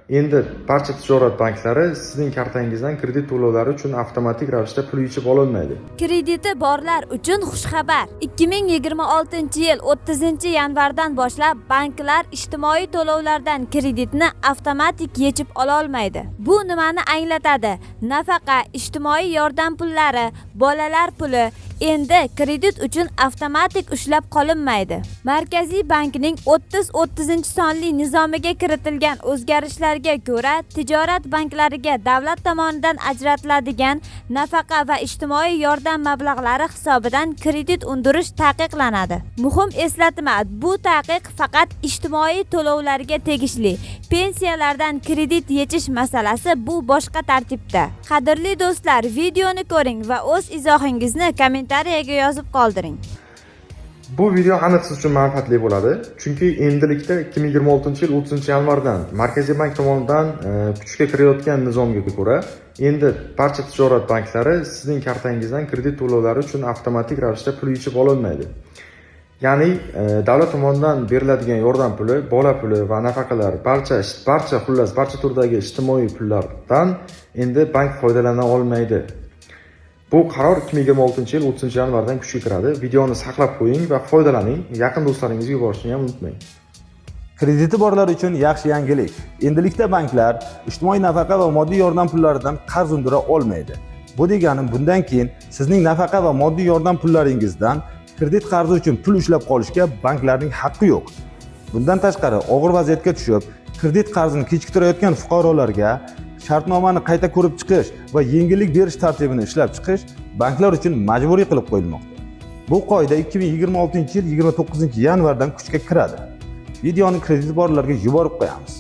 Endi barcha tijorat banklari sizning kartangizdan kredit to'lovlari uchun avtomatik ravishda pul yechib ololmaydi. Krediti borlar uchun xushxabar. 2026-yil 30-yanvardan boshlab banklar ijtimoiy to'lovlardan kreditni avtomatik yechib ololmaydi. Bu nimani anglatadi? Nafaqa, ijtimoiy yordam pullari, bolalar puli endi kredit uchun avtomatik ushlab qolinmaydi. Markaziy bankning 30-30-sonli nizomiga kiritilgan o'zgarishlarga ko'ra, tijorat banklariga davlat tomonidan ajratiladigan nafaqa va ijtimoiy yordam mablag'lari hisobidan kredit undirish taqiqlanadi. Muhim eslatma: bu taqiq faqat ijtimoiy to'lovlarga tegishli. Pensiyalardan kredit yechish masalasi bu boshqa tartibda. Qadrli do'stlar, videoni ko'ring va o'z izohingizni kommentariyaga yozib qoldiring. Bu video aniq siz uchun manfaatli bo'ladi, chunki endilikda 2026-yil 30-yanvardan Markaziy bank tomonidan kuchga kirayotgan nizomga ko'ra, endi barcha tijorat banklari sizning kartangizdan kredit to'lovlari uchun avtomatik ravishda pul yechib ololmaydi. Ya'ni davlat tomonidan beriladigan yordam puli, bola puli va nafaqalar, barcha, xullas, barcha turdagi ijtimoiy pullardan endi bank foydalana olmaydi. Bu qaror 2026-yil 30-yanvardan kuchga kiradi. Videoni saqlab qo'ying va foydalaning. Yaqin do'stlaringizga yuborishni ham unutmang. Krediti borlar uchun yaxshi yangilik. Endilikda banklar ijtimoiy nafaqa va moddiy yordam pullaridan qarz undira olmaydi. Bu degani, bundan keyin sizning nafaqa va moddiy yordam pullaringizdan kredit qarzi uchun pul ushlab qolishga banklarning haqqi yo'q. Bundan tashqari, og'ir vaziyatga tushib, kredit qarzini kechiktirayotgan fuqarolarga shartnomani qayta ko'rib chiqish va yengillik berish tartibini ishlab chiqish banklar uchun majburiy qilib qo'yilmoqda. Bu qoida 2026-yil 29-yanvardan kuchga kiradi. Videoni krediti borlarga yuborib qo'yamiz.